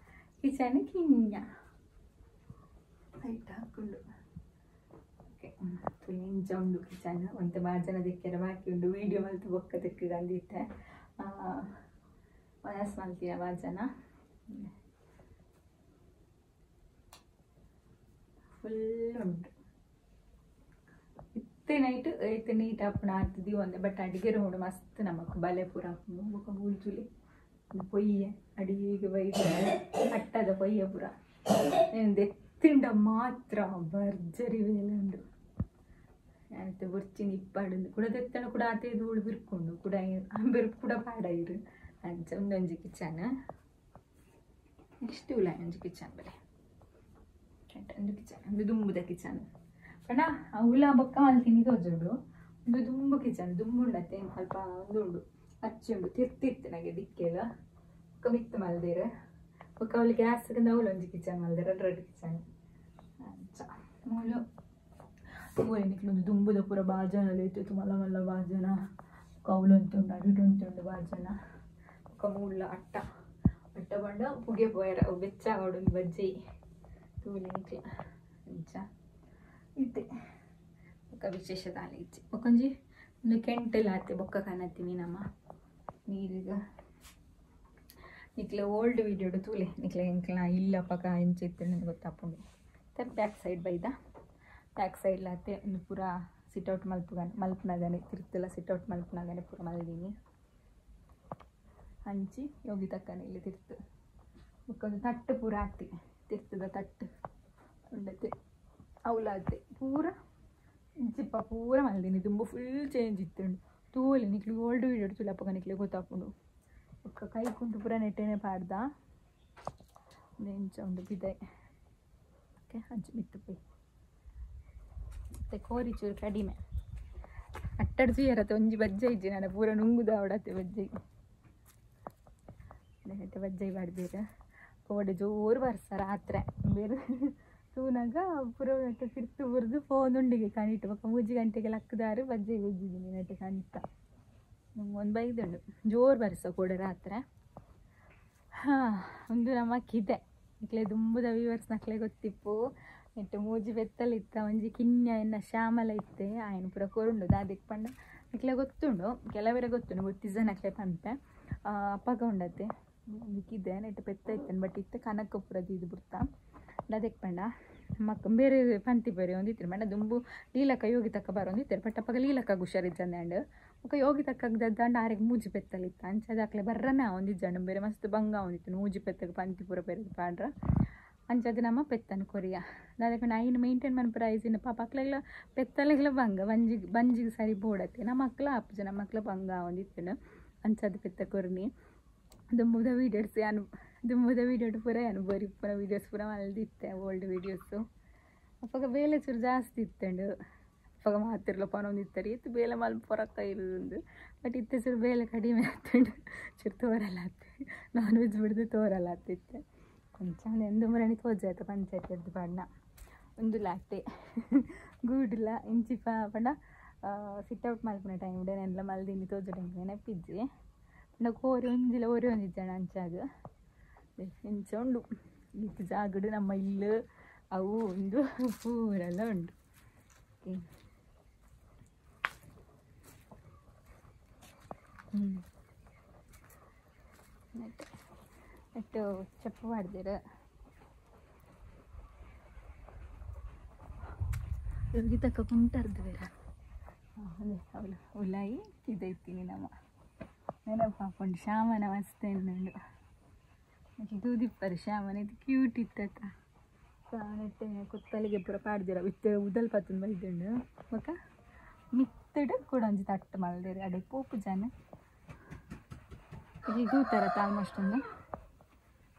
ಕಿಚನ್ ಕಿಂಜ ಲೈಟ್ ಹಾಕೊಂಡು. ಓಕೆ ಇಂಚ ಉಂಡು ಕಿಚನ್. ಒಂತೆ ಬಾಳ ಜನ ದಿಕ್ಕೆರ ಬಾಕಿ ಉಂಡು ವೀಡಿಯೋ ಮಲ್ತು ಬೊಕ್ಕ ದಿಕ್ಕಂದಿತ್ತೆ ವಯಸ್ಸು ಮಲ್ತಿನ ಬಾಳ ಜನ ಫುಲ್ ಉಂಟು. ಇತ್ತೆ ನೈಟ್ ಇತ್ತೆ ನೀಟ್ ಆಪುಣ ಆತದಿ ಒಂದೆ ಬಟ್ ಅಡಿಗೆ ಉಂಡು ಮಸ್ತ್ ನಮಕ್ ಬಲೆ ಪೂರ ಆಪುಂಡು. ಬೊಕ್ಕ ಬೂಲ್ಚುಲಿ ಪೊಯ್ಯೆ ಅಡಿಗೆ ಬೈದು ಅಟ್ಟದ ಪೊಯ್ಯೆ ಪೂರ ಎತ್ತಿಂಡ ಮಾತ್ರ ಭರ್ಜರಿ ಬೇಲೆ ಉಂಡು. ಅಂತೆ ಬೊರ್ಚಿನ ಇಪ್ಪಾಡು ಕೂಡ ತೆತ್ತಣ ಕೂಡ ಆತೆ ಧೂಳು ಬಿರ್ಕೊಂಡು ಕೂಡ ಬಿರ್ಕು ಕೂಡ ಪಾಡೈರು ಅಂಚ ಉಂದೊಂಜಿ ಕಿಚನ್. ನೆಕ್ಸ್ಟ್ ಉಲ್ಲ ಒಂಜಿ ಕಿಚನ್ ಬಲೆ ಒಂದು ಕಿಚನ್ ಒಂದು ದುಂಬುದ ಕಿಚನ್ ಪಂಡ ಉಲ್ಲ ಬೊಕ್ಕ ಮಲ್ತಿನಿ ತೋಜುಂಡು. ಒಂದು ದುಂಬು ಕಿಚನ್ ದುಂಬುಂಡತ್ತೆ ಸ್ವಲ್ಪ ಒಂದು ಉಂಡು ಅಚ್ಚಿ ಉಂಡು ತಿರ್ತಿತ್ತು ನನಗೆ ದಿಕ್ಕೆಲ್ಲ ಬೊಕ್ಕ ಮಿತ್ತು ಮಲ್ದೇರು. ಬೊಕ್ಕ ಅವಳು ಗ್ಯಾಸ್ ಅವಳು ಒಂಜಿ ಕಿಚನ್ ಮಲ್ದೇರು ರಡ್ಡು ರಡ್ಡು ಕಿಚನ್ ಅಂಚ. ಮೂಲು ಮೂಲೆ ನಿಕ್ಲೊಂದು ದುಂಬುದ ಪೂರ ಬಾಜನ ಇತ್ತು ಮಲ್ಲ ಮಲ್ಲ ಬಾಜನ ಕೌಲು ಅಂತ ಉಂಡು ಅಡಿಟು ಅಂತ ಉಂಡು ಬಾಜನ. ಬೊಕ್ಕ ಮೂಲ ಅಟ್ಟ ಅಟ್ಟ ಬಂಡ ಪುಗೆ ಪೋಯರ ಅವು ಬೆಚ್ಚ ಆವಡೊಂದು ಬಜ್ಜೈ ತೂಲೆ ನಿಕ್ಲ ಅಂಚ ಇತ್ತೆ. ಬೊಕ್ಕ ವಿಶೇಷ ದಾಲ ಇಜ್ಜಿ. ಬೊಕ್ಕೊಂಜಿ ಒಂದು ಕೆಂಟೆಲ್ಲ ಆತೆ ಬೊಕ್ಕ ಕಾಣತ್ತೀನಿ ನಮ್ಮ ನೀರಿಗ. ನಿಕ್ಲೆ ಓಲ್ಡ್ ವೀಡಿಯೋಡು ತೂಲೆ ನಿಕ್ಲೆ ಎಂಕ್ಲ ಇಲ್ಲ ಪಕ್ಕ ಎಂಚ ಇತ್ತು ನನಗೆ ಗೊತ್ತಾಪುಂಡು. ಬ್ಯಾಕ್ ಸೈಡ್ ಬೈದ ಬ್ಯಾಕ್ ಸೈಡ್ ಲಾತೆ ಒಂದು ಪೂರ ಸಿಟ್ಔಟ್ ಮಲ್ಪುಗಾನೆ ಮಲ್ಪನಾಗನೆ ತಿರ್ತೆಲ್ಲ ಸಿಟ್ಔಟ್ ಮಲ್ಪನಾಗನೆ ಪೂರ ಮಲ್ದೀನಿ ಹಂಚಿ ಯೋಗಿ ತಕ್ಕನೆ ಇಲ್ಲಿ ತಿರ್ತು. ಬೊಕ್ಕೊಂದು ತಟ್ಟು ಪೂರ ಹಾಕ್ತಿ ತಿರ್ತದ ತಟ್ಟು ಉಂಡತೆ ಅವಲಾತೆ ಪೂರ ಇಂಚಿಪ್ಪ ಪೂರ ಮಲ್ದೀನಿ. ತುಂಬ ಫುಲ್ ಚೇಂಜ್ ಇತ್ತುಂಡು ತೂಲೆ ನಿಕ್ಲು ಓಲ್ಡ್ ವೀಡಿಯೋ ತುಲಪ್ಪಗ ನಿಕ್ಲೆ ಗೊತ್ತಾಪುಂಡು. ಬೊಕ್ಕ ಕೈ ಕುಂಟು ಪೂರ ನೆಟ್ಟೆನೆ ಪಾಡ್ದ ಇಂಚ ಉಂಡು ಬಿದಾಯ್. ಓಕೆ ಅಂಚು ಮಿತ್ತು ಪೋಯಿ. ಮತ್ತು ಕೋರಿ ಚೂರು ಕಡಿಮೆ ಅಟ್ಟಡ್ ಚೂಯರತ್ತೆ ಒಂಜಿ ಬಜ್ಜೆ ಇಜ್ಜಿ ನಾನು ಪೂರ ನುಂಗುದ ಅವಡತ್ತೆ ಬಜ್ಜೆ ನೆಟ್ಟೆ ಬಜ್ಜೈ ಬಾಡ್ದೇರು. ಕೋಡೆ ಜೋರು ಬರ್ಸ ರಾತ್ರೆ ಬೇರೆ ತೂನಾಗ ಪೂರ ನೆಟ್ಟೆ ತಿರ್ತು ಬುರ್ದು ಫೋನ್ ಉಂಡಿಗೆ ಕಣಿಟ್ಟು ಬೊಕ್ಕ 3 ಗಂಟೆಗೆ ಲಕ್ಕದಾರು ಬಜ್ಜೆ ಗುಜ್ಜಿದ್ದೀನಿ ನೆಟ್ಟೆ ಕಣಿತ ಒಂದು ಬೈದುಂಡು ಜೋರು ಬರ್ಸ ಕೋಡೆ ರಾತ್ರೆ. ಹಾಂ ಒಂದು ನಮ್ಮ ಕಿದೆ ನಿಕ್ಲೆ ದುಂಬುದ ವ್ಯೂವರ್ಸ್ ನಕ್ಲೆ ಗೊತ್ತಿಪ್ಪು. ನೆಟ್ಟು ಮೂಜಿ ಬೆತ್ತಲಿತ್ತ ಒಂಜಿ ಕಿನ್ಯ ಎನ್ನ ಶ್ಯಾಮಲ ಇತ್ತೆ ಆಯನ ಪೂರ ಕೊರುಂಡು ದಾದಿಕ್ ಪಂಡ ನಿಕ್ಲೆ ಗೊತ್ತುಂಡು ಕೆಲವರೆ ಗೊತ್ತುಂಡು ಗೊತ್ತಿಸ ನಕ್ಲೆ ಪಂಪೆ ಅಪ್ಪಗ ಉಂಡತ್ತೆ ಕಿದೆ ನೆಟ್ಟು ಪೆತ್ತ ಇತ್ತೇನೆ ಬಟ್ ಇತ್ತೆ ಕನಕ ಪೂರ ದೀದು ಬಿಡ್ತಾ ದಾದೆಕ್ ಪಂಡ ಮಕ್ಕ ಬೇರೆ ಪಂತಿ ಬೇರೆ ಒಂದಿತ್ತಾರೆ ಪಂಡ ದುಂಬು ಲೀಲಕ್ಕ ಯೋಗಿ ತಕ್ಕ ಬರೋಂದಿತ್ತಾರೆ ಬಟ್ ಅಪ್ಪಗ ಲೀಲಕ್ಕ ಹುಷಾರಿಜ್ಜಂದೆ ಬೊಕ್ಕ ಯೋಗಿ ತಕ್ಕ ದಂಡ ಆರೆಗ್ ಮೂಜಿ ಪೆತ್ತಲಿತ್ತ ಅಂಚ ದಾಕ್ಲೆ ಬರ್ರನ ಒಂದಿಜ್ಜಂಡು ಬೇರೆ ಮಸ್ತ್ ಬಂಗ ಒಂದಿತ್ತು ಮೂಜಿ ಪೆತ್ತಗ ಪಂತಿ ಪೂರ ಬೇರೆ ಪಾಡ್ರ ಅಂಚದ ನಮ್ಮ ಪೆತ್ತನ ಕೊರಿಯ ದಾದಕ್ಕೆ ಐನು ಮೇಂಟೈನ್ ಮನ್ಪುರ ಐಸಿನ ಪಾಪ ಅಕ್ಲೆಗ್ಲ ಪೆತ್ತಲೆಗ್ಲ ಬಂಗ ಬಂಜಿಗೆ ಬಂಜಿಗೆ ಸರಿ ಬೋಡತ್ತೆ ನಮ್ಮ ಮಕ್ಳ ಅಪ್ಪಜ ನಮ್ಮ ಮಕ್ಳ ಬಂಗ ಒಂದಿತ್ತು ಅಂಚದ ಪೆತ್ತ ಕೊರ್ನಿ. ದುಂಬುದ ವೀಡಿಯೋಸ್ ಅನು ದುಂಬುದ ವೀಡಿಯೋ ಪೂರ ಅನು ಬರಿ ಪೂರ ವೀಡಿಯೋಸ್ ಪೂರ ಮಲ್ದಿತ್ತೆ ಓಲ್ಡ್ ವೀಡಿಯೋಸು. ಅಪ್ಪಗ ಬೇಲೆ ಚೂರು ಜಾಸ್ತಿ ಇತ್ತಂಡು ಅಪ್ಪಗ ಮಾತಿರ್ಲ ಪನೊಂದಿತ್ತಾರೆ ಇತ್ತು ಬೇಲೆ ಮಲ್ಪ ಪೊರಕ್ಕ ಇರುದು ಬಟ್ ಇತ್ತೆ ಚೂರು ಬೇಲೆ ಕಡಿಮೆ ಆಗ್ತುಂಡು ಚೂರು ತೋರಲ್ಲ ಆತ್ತೆ ನಾನ್ ವೆಜ್ ಬಿಡ್ದು ತೋರಲ್ಲ ಆಗ್ತಿತ್ತೆ ಕೊಂಚ ಎಂದು ಮುರಣಿ ತೋಜಾಯ್ತು ಪಂಚಾಯತ್ ಎದ್ದು ಬಣ್ಣ ಒಂದು ಲಾತೆ ಗೂಡುಲ ಇಂಚಿಪ ಪಂಡ ಸಿಟ್ಔಟ್ ಮಲ್ಪುನ ಟೈಮ್ ನೆಲ್ಲ ಮಲ್ದಿನಿ ತೋಜ ಟೈಮ್ ನೆನಪಿಜ್ಜಿ ಪಂಡ ಕೋರಿ ಒಂಜಿಲ ಒರಿ ಒಂಜಿಜ್ಜಣ ಅಂಚಾಗ ಇಂಚ ಉಂಡು ಇತ್ತು ಜಾಗಡು ನಮ್ಮ ಇಲ್ಲು ಅವು ಒಂದು ಪೂರೆಲ್ಲ ಉಂಡು. ಓಕೆ ನೆಟ್ಟು ಚಪ್ಪು ಮಾಡ್ದಿರ. ಯೋಗಿತಕ್ಕ ಕುಂಟರ್ದು ಬೇರೆ ಅದೇ ಅವಳು ಉಲಾಯಿ ಇದೈತೀನಿ ನಮ್ಮ ನೆನಪಾಪುಂಡು ಶ್ಯಾಮನ ಮಸ್ತ್ ಎನ್ನುಂಡು ದೂದಿಪ್ಪರು ಶ್ಯಾಮನ ಇದು ಕ್ಯೂಟ್ ಇತ್ತಕ್ಕ ನೆಟ್ಟೆ ಕುತ್ತಲಿಗೆ ಪೂರ ಪಾಡ್ದಿರ ವಿತ್ ಉದಲ್ ಪತ್ತೊಂದು ಬೈದುಂಡು ಬೊಕ ಮಿತ್ತಡು ಕೂಡ ಒಂಜಿ ತಟ್ಟು ಮಲ್ದೇರು ಅಡೆ ಪೋಪು ಜನ ಈಗ ತೂತಾರತ್ತ ಆಲ್ಮೋಸ್ಟ್ ಒಂದು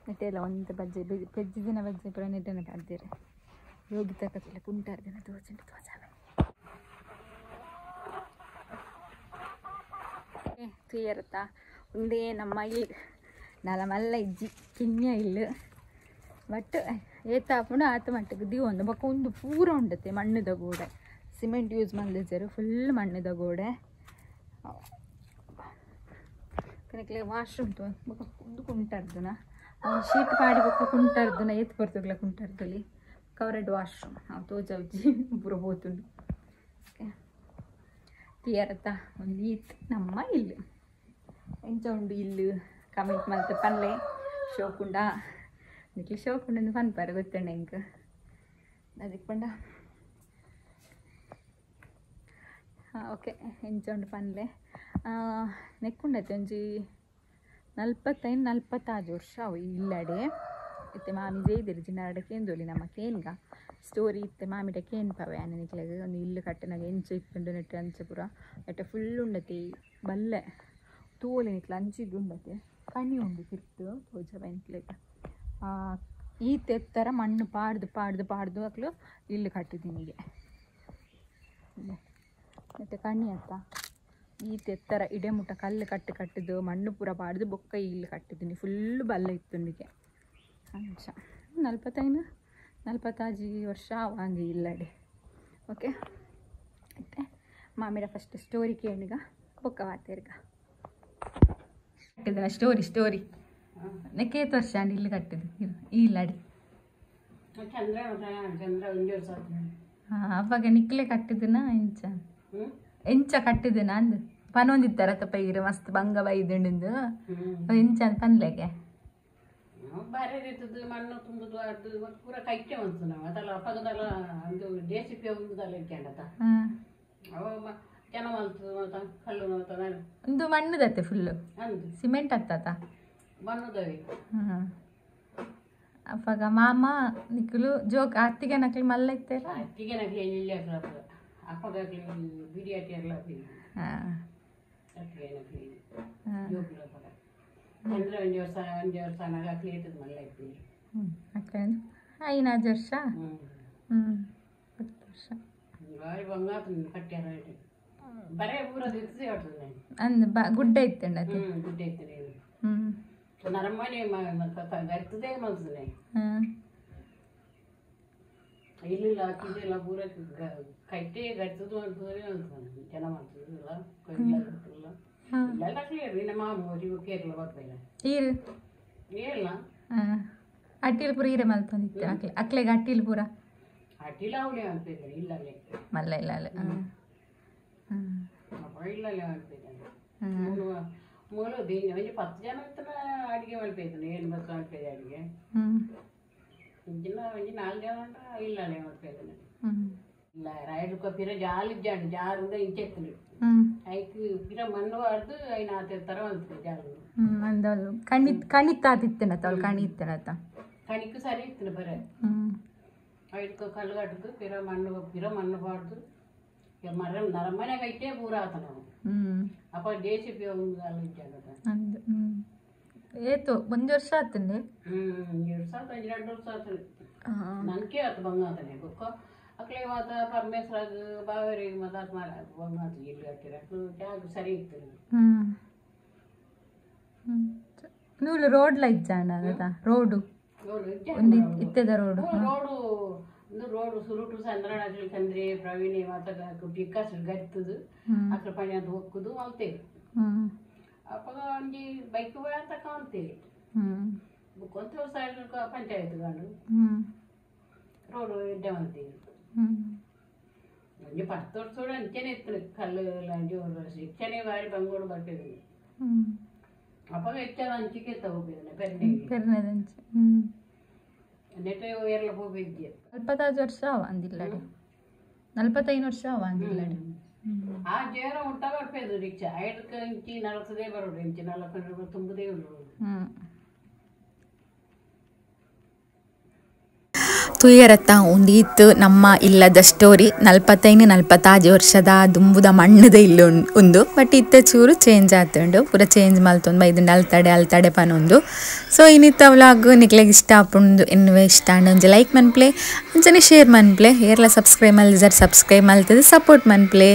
ನೆಟ್ಟೆಲ್ಲ ಒಂದು ಬಜ್ಜೆ ಪೆಜ್ಜಿ ದಿನ ಬಜ್ಜೆ ಪೂರ ನೆಟ್ಟೆನ ಪಾಡ್ದಿರು ಯೋಗಿತಕ್ಕ ಕುಂಟಾರ್ ದಿನ ತೋಚುಂಡು ತೋಜಾವೆ ತೂಯರತ್ತ ಒಂದೇ ನಮ್ಮ ಇಲ್ಲು ನಲ ಮಲ್ಲ ಇಜ್ಜಿ ಕಿನ್ಯ ಇಲ್ಲು ಬಟ್ ಏತಾಪುಂಡು ಆತ ಮಟ್ಟಕ್ಕೆ ದಿವೊಂದು ಬೊಕ ಒಂದು ಪೂರ ಉಂಡತೆ ಮಣ್ಣುದ ಗೋಡೆ ಸಿಮೆಂಟ್ ಯೂಸ್ ಮಲ್ದಿಜೆರ್ ಫುಲ್ ಮಣ್ಣುದ ಗೋಡೆ ಕನಕ್ಲೆ ವಾಶ್ರೂಮ್ ತೋ ಬೊಕ ಉಂದು ಕುಂಟರ್ದುನ ಅವ್ನು ಶೀಟ್ ಪಾಡಿ ಬೊಕ ಕುಂಟರ್ದುನ ಏತ್ ಪೊರ್ತುಗ್ಲ ಕುಂಟರ್ದೊಲಿ ಕವರ್ಡ್ ವಾಶ್ರೂಮ್ ಅವು ತೋಜಾವ್ಜಿ ಪೂರ ಪೋತುಂಡು ತಿಯರತ್ತ ಒಂದು ಈತ್ ನಮ್ಮ ಇಲ್ಲು ಎಂಚ ಉಂಡು ಇಲ್ಲು ಕಮೆಂಟ್ ಮಲ್ತ್ ಪನ್ಲೆ ಶೋಕುಂಡ ನಿಕ್ಲೆ ಶೋಕುಂಡು ಪನ್ಪರ್ ಗೊತ್ತುಂಡು ಎಂಕ್ ಅದಕ್ಕೆ ಪಂಡ ಓಕೆ ಎಂಚ ಉಂಡು ಪನ್ಲೆ ನೆಕ್ಕುಂಡತ್ತೆ ಒಂಜಿ 45 46 ವರ್ಷ ಅವು ಇಲ್ಲಡೆ ಇತ್ತೆ ಮಾಮಿ ಜೈದಿರು ಜಿನ್ನಾರಡ ಕೇಂದೊಲಿ ನಮ್ಮ ಕೇನ್ಗ ಸ್ಟೋರಿ ಇತ್ತೆ ಮಾಮಿಡ ಕೇನ್ಪವೆ ಆನೆ ನಿಕ್ಲೆಗ್ ಒಂದು ಇಲ್ಲು ಕಟ್ಟನಾಗ ಎಂಚ ಇತ್ತುಂಡು ನೆಟ್ಟು ಅಂಚ ಪೂರ ನೆಟ್ಟೆ ಫುಲ್ ಉಂಡತಿ ಬಲ್ಲೆ ತೋಲೆ ನಿಕ್ಲೆ ಅಂಚಿದ್ದು ಉಂಡತೆ ಕಣಿ ಉಂಡು ತಿರ್ತು ತೋಜವ ನಿಕ್ಲೆಗ್ ಈ ತೆತ್ತರ ಮಣ್ಣು ಪಾಡ್ದು ಪಾಡ್ದು ಪಾಡ್ದು ಅಕ್ಲು ಇಲ್ಲು ಕಟ್ಟಿದ್ದೀನಿಗೆ ಮತ್ತು ಕಣ್ಣಿ ಅತ್ತ ಈ ತೆತ್ತರ ಇಡೆ ಮುಟ್ಟ ಕಲ್ಲು ಕಟ್ಟು ಕಟ್ಟಿದ್ದು ಮಣ್ಣು ಪೂರ ಪಾಡ್ದು ಬೊಕ್ಕ ಇಲ್ಲು ಕಟ್ಟಿದ್ದೀನಿ ಫುಲ್ ಬಲ್ಲ ಇತ್ತುಂಡಿಗೆ ಅಂಚ 45 46 ವರ್ಷ ಆವಂಗೆ ಇಲ್ಲಡೆ ಓಕೆ ಮತ್ತೆ ಮಾಮಿಡ ಫಸ್ಟ್ ಸ್ಟೋರಿ ಕೇಳಿಗ ಬೊಕ್ಕ ವಾತೇರ್ಗ ಕಟ್ಟಿದ ಸ್ಟೋರಿ ಸ್ಟೋರಿ ನೆಕ್ಕೇತು ವರ್ಷ ಅಂಡ್ ಇಲ್ಲಿ ಕಟ್ಟಿದ್ದು ಈ ಇಲ್ಲಡಿ ಹಾಂ ಅವಾಗ ನಿಕ್ಲೆ ಕಟ್ಟಿದ್ದನ ಎಂಚ ಎಂಚ ಕಟ್ಟಿದ್ದನ ಅಂದ್ ಪನೊಂದಿತ್ತಾರ ತಪ್ಪ ಈರು ಮಸ್ತ್ ಬಂಗ ಬೈದುಂಡು ಎಂಚ ಅಂತ ಪನ್ಲೆಗೆ ಬಾರಿ ರೀತಿದ್ದು ಮಣ್ಣು ತುಂಬುದು ಅದು ಪೂರ ಕೈಟೆ ಬಂತು ನಾವು ಅದೆಲ್ಲ ಅಪ್ಪಗದಲ್ಲ ಒಂದು ಜೆ ಸಿ ಪಿ ಒಂದುದಲ್ಲ ಇಟ್ಕೊಂಡತ ಅವ ಜನ ಮಲ್ತು ಮತ್ತ ಕಲ್ಲು ಮಲ್ತ ಒಂದು ಮಣ್ಣುದತ್ತೆ ಫುಲ್ಲು ಅಂದು ಸಿಮೆಂಟ್ ಅತ್ತಾತ ಮಣ್ಣುದವೆ ಅಪ್ಪಾಗ ಮಾಮ ನಿಕ್ಕಲು ಜೋಕ್ ಅತ್ತಿಗೆ ನಕ್ಲಿ ಮಲ್ಲ ಇತ್ತಲ್ಲ ಅತ್ತಿಗೆ ನಕ್ಲಿ ಇಲ್ಲಿ ಅಪ್ಪಗಾಗ್ಲಿ ಬಿಡಿಯಾಟಿ ಎಲ್ಲ ಹಾಂ ಅತ್ತಿಗೆ ನಕ್ಲಿ ಜೋಕ್ಲು ಅಪ್ಪಗ ಚಂದ್ರ ಒಂಜಿ ವರ್ಷ ಒಂಜಿ ವರ್ಷ ಅಕ್ಲಿ ಇಟ್ಟದ ಮಲ್ಲ ಇತ್ತು ಅಕ್ಕ ಐನಾಜ್ ವರ್ಷ ಹ್ಞೂ 10 ವರ್ಷ ಭಾರಿ ಬಂಗಾತ ಕಟ್ಟ್ಯಾರ ಬರೇ ಊರದು ಇತ್ತು ಹೇಳ್ತದೆ ಅಂದ್ ಬ ಗುಡ್ಡ ಇತ್ತಂಡ ಅದು ಗುಡ್ಡ ಇತ್ತು ಹ್ಞೂ ನರಮನೆ ಗರ್ತದೆ ಮಲ್ತದೆ ಹಾಂ ಇಲ್ಲ ಹಾಕಿದ್ದೆಲ್ಲ ಪೂರ ಕಟ್ಟೆ ಗರ್ತದು ಮಾಡ್ತದೆ ಅಂತ ಜನ ಮಾಡ್ತದಿಲ್ಲ ಇಲ್ಲ ಇಲ್ಲ ಕ್ಲಿಯರ್ ನಿನ್ನ ಮಾಮ ಕೇರಳ ಬರ್ತಾ ಈರು ಇಲ್ಲ ಹಾಂ ಅಟ್ಟಿಲ್ ಪೂರ ಈರೆ ಮಲ್ತೊಂದಿತ್ತು ಅಕ್ಲೆ ಅಕ್ಲೆಗೆ ಅಟ್ಟಿಲ್ ಪೂರ ಅಟ್ಟಿಲ ಅವಳೆ ಅನ್ಪಿದ್ದಾನೆ ಇಲ್ಲಲ್ಲೇ ಮಲ್ಲ ಇಲ್ಲ ಅಲ್ಲ ಹಾಂ ಅಪ್ಪ ಇಲ್ಲಲ್ಲೇ ಅನ್ಪಿದ್ದಾನೆ ಮೂರು ದಿನ ಒಂಜಿ 10 ಜನ ಇತ್ತನ ಅಡಿಗೆ ಮಲ್ಪಿದ್ದಾನೆ ಏನು ಬೇಕು ಅನ್ಪಿದೆ ಅಡಿಗೆ ಹ್ಞೂ ಇಂಜಿನ ಒಂಜಿ 4 ಜನ ಉಂಟ ಇಲ್ಲಲ್ಲೇ ಮಲ್ಪಿದ್ದಾನೆ ಹ್ಞೂ ಇಲ್ಲ ರಾಯಡ್ಕ ಪಿರ ಜಾಲಿ ಜಾಡು ಜಾರುಂಡ ಇಂಚೆತ್ತುಂಡು ಹ್ಞೂ ಐಕ್ ಪಿರ ಮಣ್ಣು ವಾರ್ದು ಐನ ಆತ ತರ ಬಂತು ಜಾರು ಹ್ಞೂ ಅಂದವಳು ಕಣಿ ಕಣಿತ್ತಾತಿತ್ತನತ್ತ ಅವಳು ಕಣಿ ಇತ್ತನತ್ತ ಕಣಿಕು ಸರಿ ಇತ್ತು ಬರ ಹ್ಞೂ ಐಡ್ಕ ಕಲ್ಲು ಕಟ್ಟದು ಪಿರ ಮಣ್ಣು ಬಾರ್ದು ಮರ ನರಮನೆ ಕೈಟೇ ಪೂರ ಆತ ನಾವು ಹ್ಞೂ ಅಪ್ಪ ಜೆ ಸಿ ಪಿ ಒಂದು ಇಚ್ಚಾಗತ್ತ ಅಂದು ಹ್ಞೂ ಏತು ಒಂದು ವರ್ಷ ಆತಂಡೆ ಹ್ಞೂ 2 ವರ್ಷ ಆತು 2 ವರ್ಷ ಆತು ನನಗೆ ಆತು ಬಂಗಾತನೆ ಬೊಕ್ಕ ಅಕ್ಲೆ ಮಾತ ಪರಮೇಶ್ವರಾಗ ಬಾವೇರಿಗೆ ಮಾತಾತ ಮಾಡ ಬಂಗಾತು ಇಲ್ಲಿ ಕಟ್ಟಿರ ಜಾಗ ಸರಿ ಇತ್ತು ಹ್ಞೂ ಹ್ಞೂ ನೂಲು ರೋಡ್ಲ ಇಜ್ಜಾಂಡ ಅದಾ ರೋಡು ಒಂದು ಇತ್ತದ ರೋಡು ರೋಡು ಒಂದು ರೋಡು ಸುರುಟು ಚಂದ್ರನ ಚಂದ್ರಿ ಪ್ರವೀಣಿ ಮಾತ ಬಿಕಾಸ್ ಗರ್ತದು ಅಕ್ರ ಪಣಿ ಅದು ಹೊಕ್ಕುದು ಮಲ್ತೇವೆ ಹ್ಞೂ ಅಪ್ಪ ಒಂಜಿ ಬೈಕ್ ತಕ ಅಂತೇವೆ ಹ್ಞೂ ಬುಕ್ಕೊಂತ ಸೈಡ್ ಪಂಚಾಯತ್ ಗಾಂಡು ಹ್ಞೂ ರೋಡು ಎಡ್ಡೆ ಮಾಡ್ತೀವಿ ಹ್ಞೂ ಒಂಜಿ 10 ವರ್ಷ ಅಂಚೆನೆ ಇತ್ತು ಕಲ್ಲು ಜೋರು ಶಿಕ್ಷಣ ಬಾರಿ ಬಂಗೋಡು ಬರ್ತಿದ್ವಿ ಹ್ಞೂ ಅಪ್ಪ ಹೆಚ್ಚಾದ ಅಂಚಿಕೆ ತಗೋಬಿದ್ದಾನೆ ಪೆರ್ನೆಗೆ ಪೆರ್ನೆದಂಚೆ ಹ್ಞೂ ನೆಟ್ಟೆ ಎಲ್ಲ ಹೋಗಿದ್ದೆ 45 ವರ್ಷ ಅವ ಅಂದಿಲ್ಲಡೆ 45 ವರ್ಷ ಅವಂದಿಲ್ಲ. ಆ ಜೇರ ಉಂಟ ಬರ್ಪೇದು ರಿಕ್ಷಾ ಐದಕ್ಕೆ ಇಂಚಿ ನಲತ್ತದೇ ಬರೋದು ಇಂಚಿ 40 ತುಂಬುದೇ ಉಂಟು. ತುಯರತ್ತ ಒಂದೀತ್ ನಮ್ಮ ಇಲ್ಲದ ಸ್ಟೋರಿ 45 46 ವರ್ಷದ ದುಂಬುದ ಮಣ್ಣದ ಇಲ್ಲ ಉಂದು ಬಟ್ ಇತ್ತ ಚೂರು ಚೇಂಜ್ ಆತುಂಡು ಪೂರ ಚೇಂಜ್ ಮಲ್ತೊಂದು ಬೈದುಂಡು ಅಲ್ತಡೆ ಅಲ್ತಡೆ ಪನೊಂದು. ಸೊ ಇನ್ನಿತ್ತ ವ್ಲಾಗ್ ನಿಕ್ಲೆಗ್ ಇಷ್ಟ ಆಪುಂಡು ಎನ್ನುವೆ ಇಷ್ಟ ಆಂಡ ಒಂಜಿ ಲೈಕ್ ಮನ್ಪ್ಲೆ ಅಂಚನೆ ಶೇರ್ ಮನ್ಪ್ಲೆ ಏರ್ಲ ಸಬ್ಸ್ಕ್ರೈಬ್ ಮಲ್ದಿಜರ್ ಸಬ್ಸ್ಕ್ರೈಬ್ ಮಲ್ತದೆ ಸಪೋರ್ಟ್ ಮನ್ಪ್ಲೆ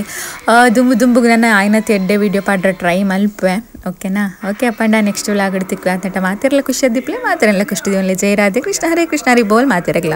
ದುಂಬು ದುಂಬುಗ್ ನನ್ನ ಆಯ್ನತ್ ಎಡ್ಡೆ ವೀಡಿಯೋ ಪಾಡ್ರ ಟ್ರೈ ಮಲ್ಪೆ ಓಕೆನಾ. ಓಕೆ ಅಪ್ಪಂಡ ನೆಕ್ಸ್ಟ್ ವ್ಲಾಗ್ ತಿಕ್ಕು ಅಂತ ಮಾತಿರಲ್ಲ ಖುಷಿ ದಿಪ್ಲೆ ಮಾತಿರಲ್ಲ ಖುಷಿ ಜೈ ರಾಧೆ ಕೃಷ್ಣ ಹರೇ ಕೃಷ್ಣ ಹರಿ ಬೋಲ್ ಮಾತಿರಗ್ಲ.